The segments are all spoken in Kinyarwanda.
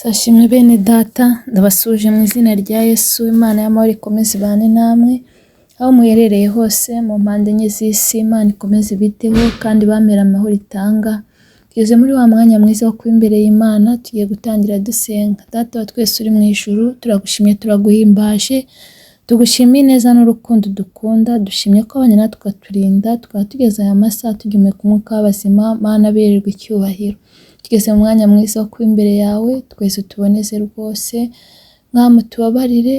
Sashimwe bene data, ndabasuhuje mu izina rya Yesu, Imana y'amahoro ikomeze ibane namwe, aho muherereye hose mu mpande enye z'isi, Imana ikomeze ibiteho kandi ibamere amahoro itanga. Tugeze muri wa mwanya mwiza wo kuba imbere y'Imana, tugiye gutangira dusenga. Data wa twese uri mu ijuru, turagushimye, turaguhimbaje, tugushimiye ineza n'urukundo dukunda, dushimye ko wabanye natwe ukaturinda, tukaba tugeze aya masaha tugihumeka umwuka w'abazima, Mana bererwa icyubahiro. Tugeze mu mwanya mwiza wo kuba imbere yawe, twese utuboneze rwose, Mwami utubabarire,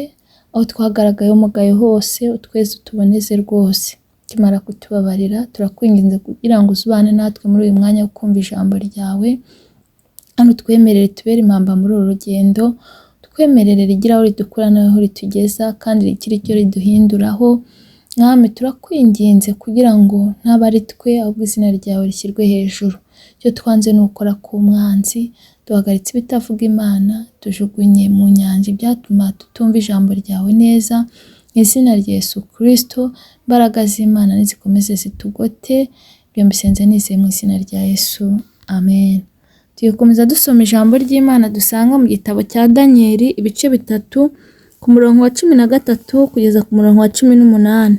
aho twagaragaye umugayo hose, utweze utuboneze rwose. Ukimara kutubabarira, turakwinginze kugira ngo uzubane natwe muri uyu mwanya wo kumva ijambo ryawe, hano utwemerere tubere impamba muri uru rugendo, twemerere rigire aho ridukura n'aho ritugeza, kandi rigire icyo riduhinduraho. Mwami turakwinginze kugira ngo ntabe ari twe, ahubwo izina ryawe rishyirwe hejuru. Icyo twanze ni ukora ku mwanzi, duhagaritse ibitavuga Imana, tujugunye mu nyanja ibyatuma tutumva ijambo ryawe neza, mu izina rya Yesu Kristo, imbaraga z'Imana nizikomeze zitugote, ibyo mbisenze nizeye mu izina rya Yesu, amen. Tugiye gukomeza dusoma ijambo ry'Imana dusanga mu gitabo cya Daniyeli ibice 3, ku murongo wa 13 kugeza ku murongo wa 18.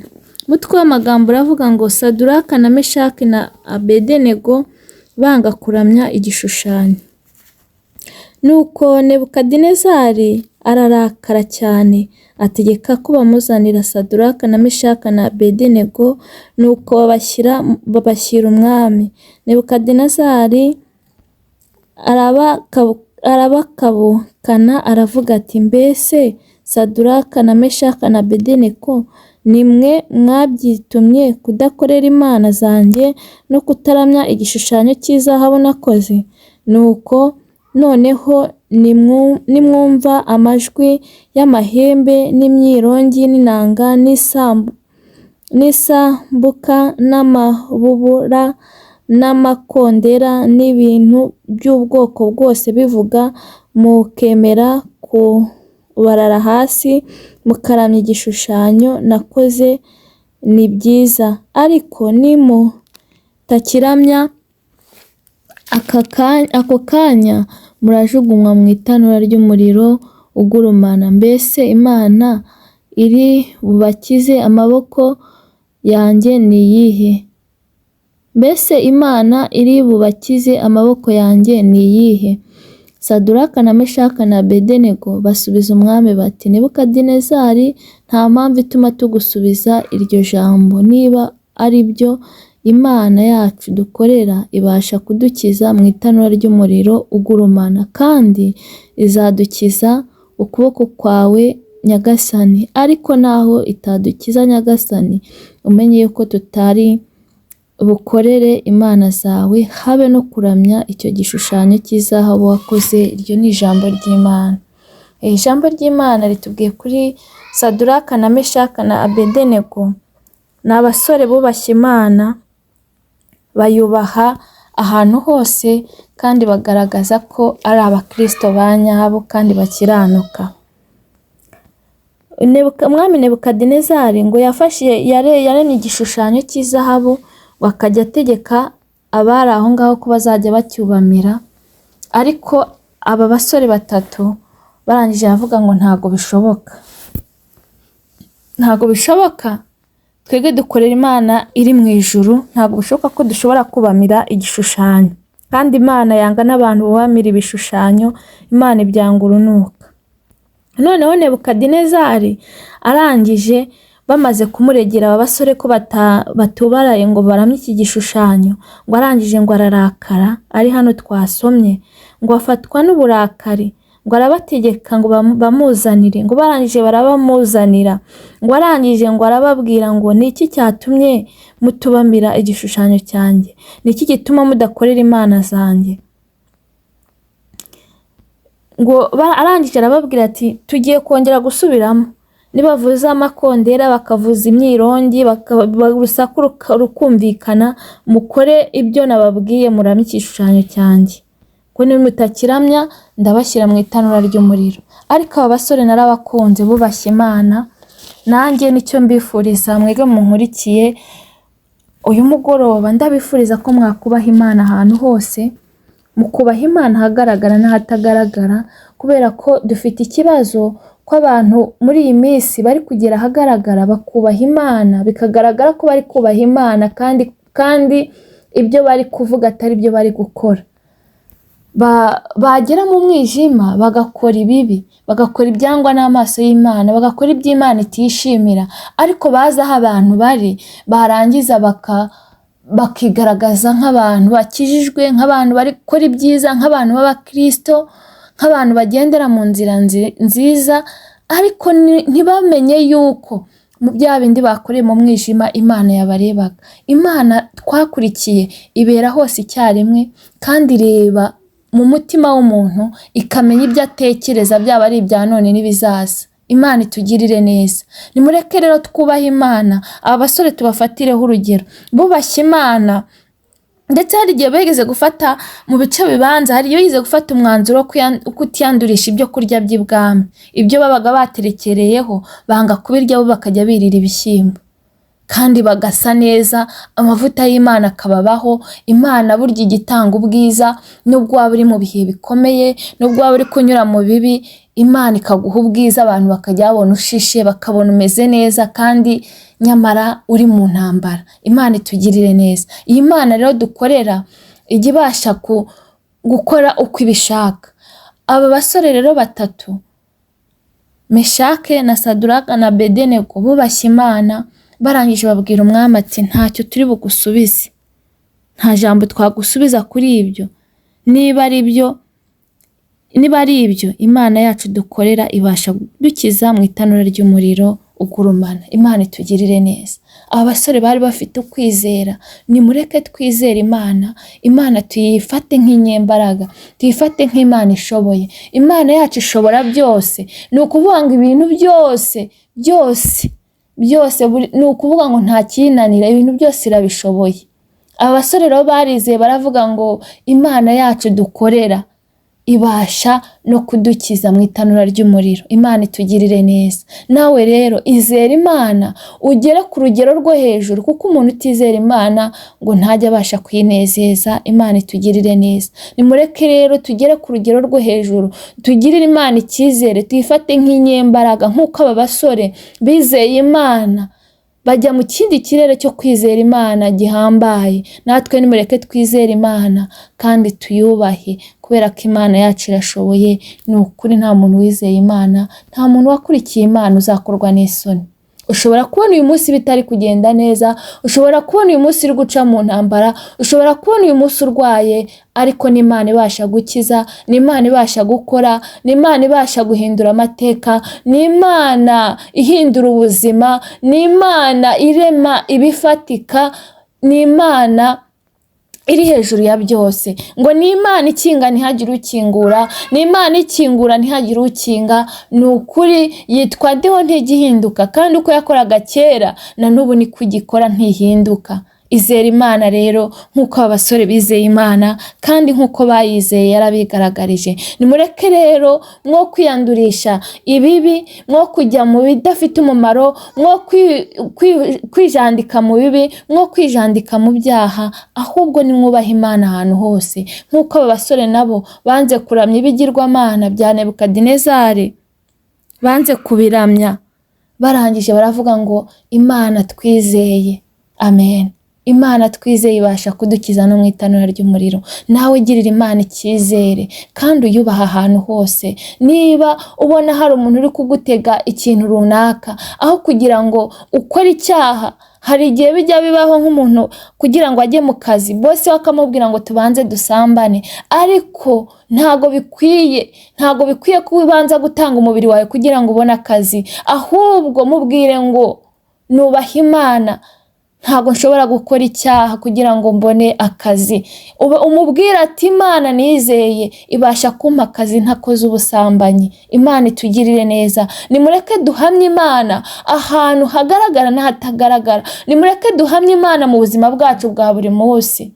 Umutwe w'amagambo uravuga ngo Saduraka na Meshaki na Abedenego banga kuramya igishushanyo. Nuko Nebukadinezari ararakara cyane, ategeka ko bamuzanira Saduraka na Meshaki na Abedenego, nuko babashyira umwami. Nebukadinezari arabakabukana aravuga ati, mbese Saduraka na Meshaki na Abedenego ni mwe mwabyitumye kudakorera imana zanjye no kutaramya igishushanyo cy'izahabu nakoze? Nuko noneho nimwumva amajwi y'amahembe n'imyirongi n'inanga n'isambuka n'amabubura n'amakondera n'ibintu by'ubwoko bwose bivuga, mukemera kubarara hasi mukaramya igishushanyo nakoze, ni byiza. Ariko nimutakiramya ako kanya murajugunywa mu itanura ry'umuriro ugurumana. Mbese Imana iri bubakize amaboko yanjye ni iyihe? Mbese Imana iri bubakize amaboko yanjye ni iyihe? Saduraka na Meshaki na Abedenego basubiza umwami bati, Nebukadinezari, nta mpamvu ituma tugusubiza iryo jambo. Niba ari byo, Imana yacu dukorera ibasha kudukiza mu itanura ry'umuriro ugurumana, kandi izadukiza ukuboko kwawe Nyagasani. Ariko naho itadukiza Nyagasani, umenye yuko tutari bukorere imana zawe, habe no kuramya icyo gishushanyo cy'izahabu wakoze. Iryo ni ijambo ry'Imana. Ijambo ry'Imana ritubwiye kuri Saduraka na Meshaki na Abedenego. Ni abasore bubashye Imana, bayubaha ahantu hose, kandi bagaragaza ko ari abakristo ba nyabo kandi bakiranuka. Umwami Nebukadinezari ngo yaremye igishushanyo cy'izahabu, ngo akajya ategeka abari aho ngaho ko bazajya bacyubamira. Ariko aba basore batatu barangije baravuga ngo ntago bishoboka, ntago bishoboka, twebwe dukorera Imana iri mu ijuru, ntabwo bishoboka ko dushobora kubamira igishushanyo. Kandi Imana yanga n'abantu bubamira ibishushanyo, Imana ibyanga urunuka. Noneho Nebukadinezari arangije, bamaze kumuregera aba basore ko batubaraye ngo baramye iki gishushanyo, ngo arangije ngo ararakara, ari hano twasomye, ngo afatwa n'uburakari, ngo arabategeka ngo bamuzanire, ngo barangije barabamuzanira, ngo arangije ngo arababwira ngo ni iki cyatumye mutubamira igishushanyo cyanjye? Ni iki gituma mudakorera imana zanjye? Ngo arangije arababwira ati tugiye kongera gusubiramo. Nibavuza amakondera, bakavuza imyirongi, urusaku rukumvikana, mukore ibyo nababwiye, muramye igishushanyo cyanjye. Ko nimutakiramya ndabashyira mu itanura ry'umuriro. Ariko aba basore narabakunze, bubashye Imana. Nanjye nicyo mbifuriza mwebwe munkurikiye uyu mugoroba, ndabifuriza ko mwakubaha Imana ahantu hose, Mukubaha Imana ahagaragara n'ahatagaragara, kubera ko dufite ikibazo ko abantu muri iyi minsi bari kugera ahagaragara bakubaha Imana, bikagaragara ko bari kubaha Imana kandi ibyo bari kuvuga atari byo bari gukora. Bagera mu mwijima bagakora ibibi, bagakora ibyangwa n'amaso y'Imana, bagakora ibyo Imana itishimira, ariko baza aho abantu bari, barangiza bakigaragaza nk'abantu bakijijwe, nk'abantu bari gukora ibyiza, nk'abantu b'abakristo, nk'abantu bagendera mu nzira nziza, ariko ntibamenye yuko mu bya bindi bakoreye mu mwijima Imana yabarebaga. Imana twakurikiye ibera hose icyarimwe, kandi ireba mu mutima w'umuntu ikamenya ibyo atekereza, byaba ari ibya none n'ibizaza. Imana itugirire neza. Nimureke rero twubahe Imana. Aba basore tubafatireho urugero, bubashye Imana. Ndetse hari igihe bigeze gufata mu bice bibanza, hari igihe bigeze gufata umwanzuro wo kutiyandurisha ibyo kurya by'ibwami, ibyo babaga baterekereyeho banga kubirya, bo bakajya birira ibishyimbo kandi bagasa neza, amavuta y'Imana akababaho. Imana burya ijya itanga ubwiza, nubwo waba uri mu bihe bikomeye, nubwo waba uri kunyura mu bibi, Imana ikaguha ubwiza, abantu bakajya babona ushishe, bakabona umeze neza, kandi nyamara uri mu ntambara. Imana itugirire neza. Iyi Mana rero dukorera ijya ibasha gukora uko ibishaka. Aba basore rero batatu, Meshake na Saduraka na Abedenego, bubashye Imana, barangije babwira umwami ati ntacyo turi bugusubize, nta jambo twagusubiza kuri ibyo. Niba ari ibyo, Imana yacu dukorera ibasha kudukiza mu itanura ry'umuriro ugurumana. Imana itugirire neza. Aba basore bari bafite ukwizera. Nimureke twizere Imana. Imana tuyifate nk'inyembaraga, tuyifate nk'Imana ishoboye. Imana yacu ishobora byose. Ni ukuvuga ngo ibintu byose byose byose, ni ukuvuga ngo nta kinanira, ibintu byose irabishoboye. Aba basore rero barizeye, baravuga ngo Imana yacu dukorera ibasha no kudukiza mu itanura ry'umuriro. Imana itugirire neza. Nawe rero izere Imana ugere ku rugero rwo hejuru, kuko umuntu utizera Imana ngo ntajya abasha kuyinezeza. Imana itugirire neza. Nimureke rero tugere ku rugero rwo hejuru, tugirire Imana icyizere, tuyifate nk'inyembaraga, nk'uko aba basore bizeye Imana bajya mu kindi kirere cyo kwizera Imana gihambaye. Natwe nimureke twizere Imana kandi tuyubahe, kubera ko Imana yacu irashoboye. Ni ukuri nta muntu wizeye Imana, nta muntu wakurikiye Imana uzakorwa n'isoni. Ushobora kubona uyu munsi bitari kugenda neza, ushobora kubona uyu munsi uri guca mu ntambara, ushobora kubona uyu munsi urwaye, ariko ni Imana ibasha gukiza, ni Imana ibasha gukora, ni Imana ibasha guhindura amateka, ni Imana ihindura ubuzima, ni Imana irema ibifatika, ni Imana iri hejuru ya byose. Ngo ni Imana ikinga ntihagire ukingura, ni Imana ikingura ntihagire ukinga. Ni ukuri yitwa ndiho ntigihinduka, kandi uko yakoraga kera na n'ubu niko igikora, ntihinduka. Izera Imana rero nk'uko aba basore bizeye Imana, kandi nk'uko bayizeye yarabigaragarije. Nimureke rero mwo kwiyandurisha ibibi, mwo kujya mu bidafite umumaro, mwo kwijandika mu bibi, mwo kwijandika mu byaha, ahubwo nimwubahe Imana ahantu hose, nk'uko aba basore nabo banze kuramya ibigirwamana bya Nebukadinezari, banze kubiramya, barangije baravuga ngo Imana twizeye, amen. Imana twizeye ibasha kudukiza no mu itanura ry'umuriro. Nawe girira Imana icyizere kandi uyubaha ahantu hose. Niba ubona hari umuntu uri kugutega ikintu runaka, aho kugira ngo ukore icyaha, hari igihe bijya bibaho nk'umuntu kugira ngo ajye mu kazi, bose bakamubwira ngo tubanze dusambane, ariko ntago bikwiye, ntago bikwiye ko ubanza gutanga umubiri wawe kugira ngo ubone akazi. Ahubwo mubwire ngo nubaha Imana, ntago nshobora gukora icyaha kugira ngo mbone akazi. Umubwire ati Imana nizeye ibasha kumpa akazi ntakoze ubusambanyi. Imana itugirire neza. Nimureke duhamye Imana ahantu hagaragara n'ahatagaragara. Nimureke duhamye Imana mu buzima bwacu bwa buri munsi.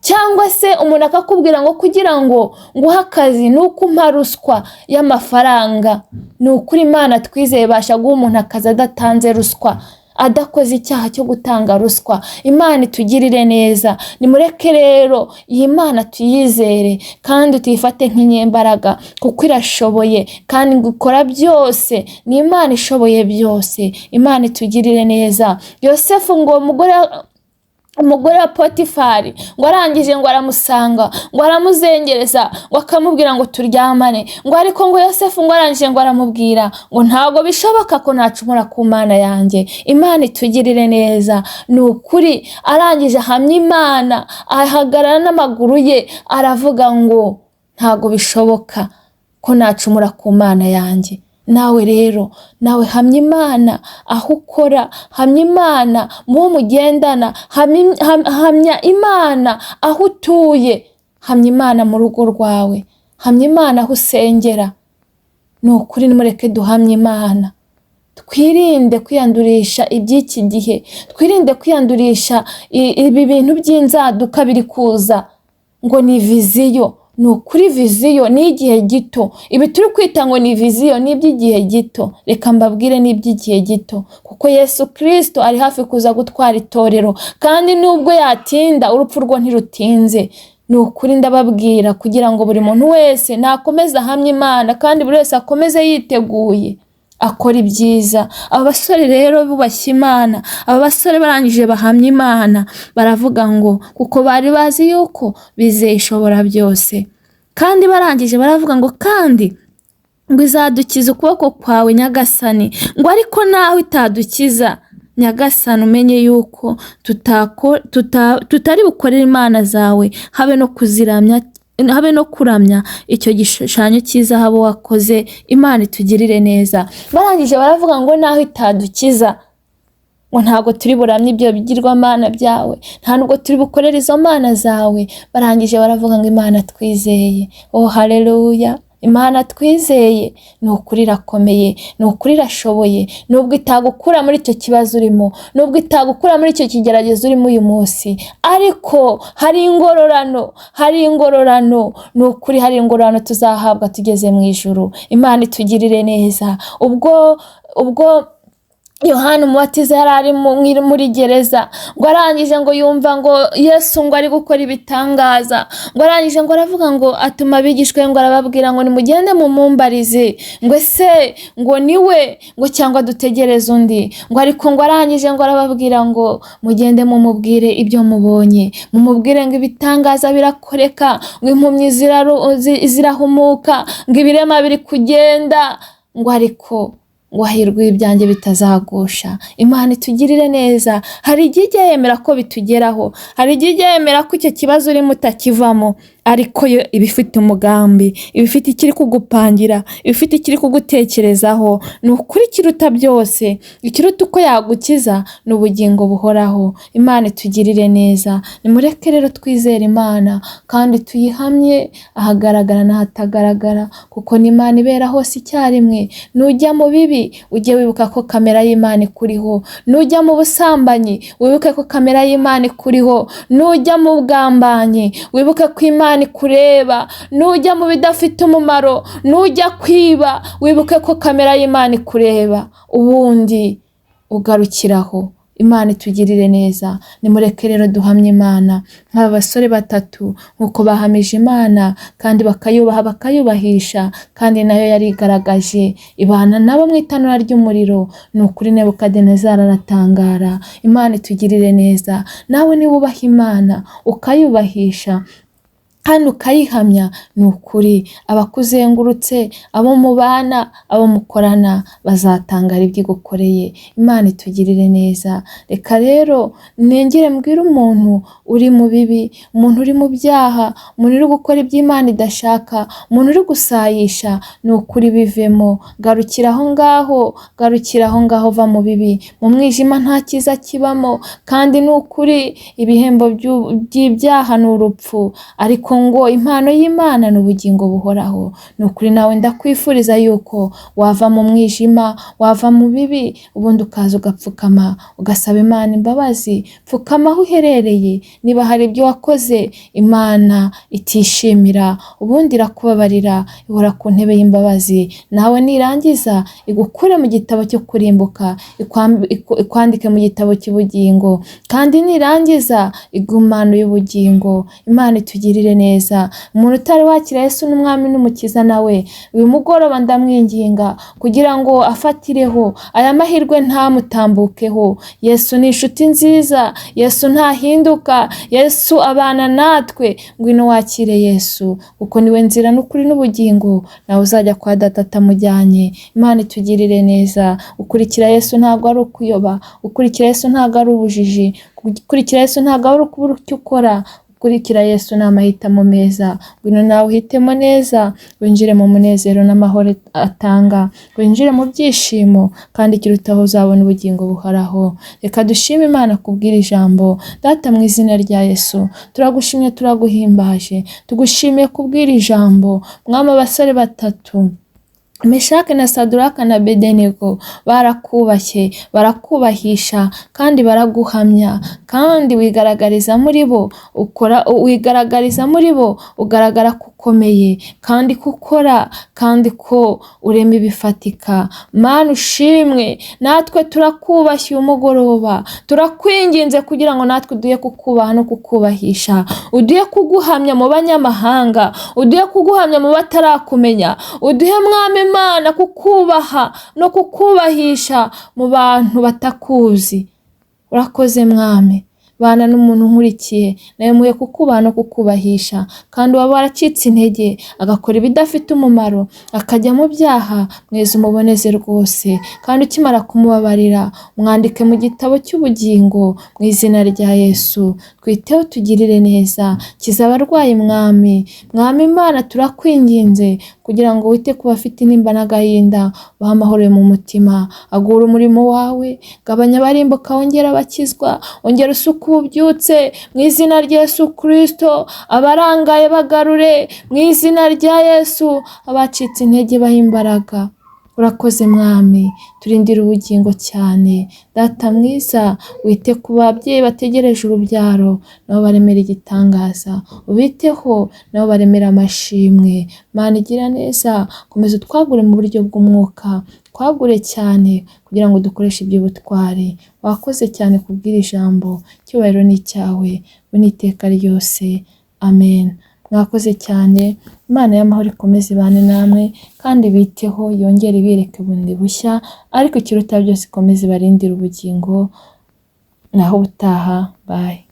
Cyangwa se umuntu akakubwira ngo kugira ngo nguhe akazi ni uko umpa ruswa y'amafaranga. Ni ukuri Imana twizeye ibasha guha umuntu akazi adatanze ruswa. adakoze icyaha cyo gutanga ruswa. Imana itugirire neza. Nimureke rero iyi Mana tuyizere kandi tuyifate nk'inyembaraga, kuko irashoboye kandi ngo ikora byose. Ni Imana ishoboye byose. Imana itugirire neza. Yosefu ngo umugore wa Potifari ngo arangije ngo aramusanga, ngo aramuzengereza, ngo akamubwira ngo turyamane, ngo ariko ngo Yosefu ngo arangije ngo aramubwira ngo ntabwo bishoboka ko nacumura ku Mana yanjye. Imana itugirire neza. Ni ukuri arangije ahamya Imana, ahagarara n'amaguru ye, aravuga ngo ntabwo bishoboka ko nacumura ku Mana yanjye. Nawe rero, nawe hamya Imana aho ukora, hamya Imana mu bo mugendana, hamya Imana aho utuye, hamya Imana mu rugo rwawe, hamya Imana aho usengera. Ni ukuri nimureke duhamye Imana, twirinde kwiyandurisha iby'iki gihe, twirinde kwiyandurisha ibi bintu by'inzaduka biri kuza ngo ni vision. Ni ukuri vision ni igihe gito. Ibi turi kwita ngo ni vision ni iby'igihe gito. Reka mbabwire, ni iby'igihe gito, kuko Yesu Kirisito ari hafi kuza gutwara itorero, kandi nubwo yatinda urupfu rwo ntirutinze. Ni ukuri ndababwira kugira ngo buri muntu wese nakomeze ahamye Imana, kandi buri wese akomeze yiteguye akora ibyiza. Aba basore rero bubashye Imana, aba basore barangije bahamya Imana, baravuga ngo kuko bari bazi yuko bizeye ishobora byose, kandi barangije baravuga ngo kandi ngo izadukiza ukuboko kwawe Nyagasani, ngo ariko nawe itadukiza Nyagasani umenye yuko tutari bukorere imana zawe, habe no kuziramya, habe no kuramya icyo gishushanyo cy'izahabu wakoze. Imana itugirire neza. Barangije baravuga ngo naho itadukiza, ngo ntabwo turi buramye ibyo bigirwamana byawe, nta nubwo turi bukorere izo mana zawe. Barangije baravuga ngo Imana twizeye, oh haleluya, Imana twizeye ni ukuri irakomeye, ni ukuri irashoboye. Nubwo itagukura muri icyo kibazo urimo, nubwo itagukura muri icyo kigeragezo urimo uyu munsi, ariko hari ingororano, hari ingororano, ni ukuri hari ingororano tuzahabwa tugeze mu ijuru. Imana itugirire neza. Ubwo Yohana Umubatiza yari ari muri gereza, ngo arangije ngo yumva ngo Yesu ngo ari gukora ibitangaza, ngo arangije ngo aravuga ngo atuma abigishwa be, ngo arababwira ngo nimugende mumumbarize, ngo ese ngo niwe, ngo cyangwa dutegereze undi, ngo ariko ngo arangije ngo arababwira ngo mugende mumubwire ibyo mubonye, mumubwire ngo ibitangaza birakoreka, ngo impumyi zirahumuka, ngo ibirema biri kugenda, ngo ariko ngo hahirwe ibyanjye bitazagusha. Imana itugirire neza. Hari igihe ijya yemera ko bitugeraho, hari igihe ijya yemera ko icyo kibazo urimo utakivamo, ariko yo iba ifite umugambi, iba ifite ikiri kugupangira, iba ifite ikiri kugutekerezaho. Ni ukuri ikiruta byose, ikiruta uko yagukiza ni ubugingo buhoraho. Imana itugirire neza. Nimureke rero twizere Imana kandi tuyihamye ahagaragara n'ahatagaragara, kuko ni Imana ibera hose icyarimwe. Nujya mu bibi ujye wibuka ko kamera y'Imana ikuriho, nujya mu busambanyi wibuke ko kamera y'Imana ikuriho, nujya mu bugambanyi wibuke ko Imana ikureba, nujya mu bidafite umumaro, nujya kwiba wibuke ko kamera y'Imana ikureba, ubundi ugarukiraho. Imana itugirire neza. Nimureke rero duhamye Imana nk'aba basore batatu, nk'uko bahamije Imana kandi bakayubaha bakayubahisha, kandi nayo yarigaragaje ibana nabo mu itanura ry'umuriro. Ni ukuri Nebukadinezari aratangara. Imana itugirire neza. Nawe niba wubaha Imana ukayubahisha kandi ukayihamya, ni ukuri abakuzengurutse, abo mubana, abo mukorana bazatangara ibyo igukoreye. Imana itugirire neza. Reka rero nengere mbwire umuntu uri mu bibi, umuntu uri mu byaha, umuntu uri gukora ibyo Imana idashaka, umuntu uri gusayisha, ni ukuri bivemo. Garukira aho ngaho, garukira aho ngaho, va mu bibi. Mu mwijima nta cyiza kibamo, kandi ni ukuri ibihembo by'ibyaha ni urupfu, ariko Ariko ngo impano y'Imana ni ubugingo buhoraho. Ni ukuri nawe ndakwifuriza yuko wava mu mwijima, wava mu bibi, ubundi ukaza ugapfukama ugasaba Imana imbabazi. Pfukama aho uherereye, niba hari ibyo wakoze Imana itishimira, ubundi irakubabarira, ihora ku ntebe y'imbabazi. Nawe nirangiza igukure mu gitabo cyo kurimbuka, ikwandike mu gitabo cy'ubugingo, kandi nirangiza iguhe impano y'ubugingo. Imana itugirire neza. Umuntu utari wakira Yesu n'umwami n'umukiza nawe uyu mugoroba ndamwinginga kugira ngo afatireho aya mahirwe ntamutambukeho. Yesu ni inshuti nziza, Yesu ntahinduka, Yesu abana natwe. Ngwino wakire Yesu kuko niwe nzira n'ukuri n'ubugingo, nawe uzajya kwa data atamujyanye. Imana itugirire neza. Gukurikira Yesu ntabwo ari ukuyoba, gukurikira Yesu ntabwo ari ubujiji, gukurikira Yesu ntabwo ari ukubura icyo ukora. Gukurikira Yesu ni amahitamo meza. Ngwino nawe uhitemo neza, winjire mu munezero n'amahoro atanga, winjire mu byishimo, kandi ikirutaho uzabona ubugingo buhoraho. Reka dushime Imana kubw'iri jambo. Data, mu izina rya Yesu turagushimye, turaguhimbaje, tugushimiye kubw'iri jambo. Mwami, abasore batatu Meshake na Saduraka na Abedenego barakubashye, barakubahisha kandi baraguhamya, kandi wigaragariza muri bo, ukora wigaragariza muri bo, ugaragara ko ukomeye kandi ko ukora kandi ko urema ibifatika. Mana ushimwe, natwe turakubashye uyu mugoroba, turakwinginze kugira ngo natwe uduhe kukubaha no kukubahisha, uduhe kuguhamya mu banyamahanga, uduhe kuguhamya mu batarakumenya, uduhe Mwami Imana kukubaha no kukubahisha mu bantu batakuzi. Urakoze Mwami. Bana n'umuntu unkurikiye nawe muhe kukubaha no kukubahisha, kandi waba waracitse intege agakora ibidafite umumaro akajya mu byaha, mweze umuboneze rwose, kandi ukimara kumubabarira mwandike mu gitabo cy'ubugingo mu izina rya Yesu. Twiteho, tugirire neza, kiza abarwayi Mwami. Mwami Imana turakwinginze kugira ngo wite ku bafite intimba n'agahinda, ubahe amahoro yo mu mutima, agura umurimo wawe, gabanya abarimbuka, wongere abakizwa, ongera usuke ububyutse mu izina rya Yesu Kristo, abarangaye bagarure mu izina rya Yesu, abacitse intege bahe imbaraga. Urakoze Mwami, turindire ubugingo cyane. Data mwiza, wite ku babyeyi bategereje urubyaro, nabo baremera igitangaza, ubiteho nabo baremera amashimwe. Mana igira neza, komeza utwagure mu buryo bw'umwuka, twagure cyane kugira ngo dukoreshe iby'ubutwari. Wakoze cyane kubw'iri jambo, icyubahiro ni icyawe, we n'iteka ryose. Amen. Mwakoze cyane, Imana y'amahoro ikomeze ibane namwe kandi biteho, yongere ibereke bundi bushya, ariko ikiruta byose ikomeze ibarindire ubugingo. Naho ubutaha, bye.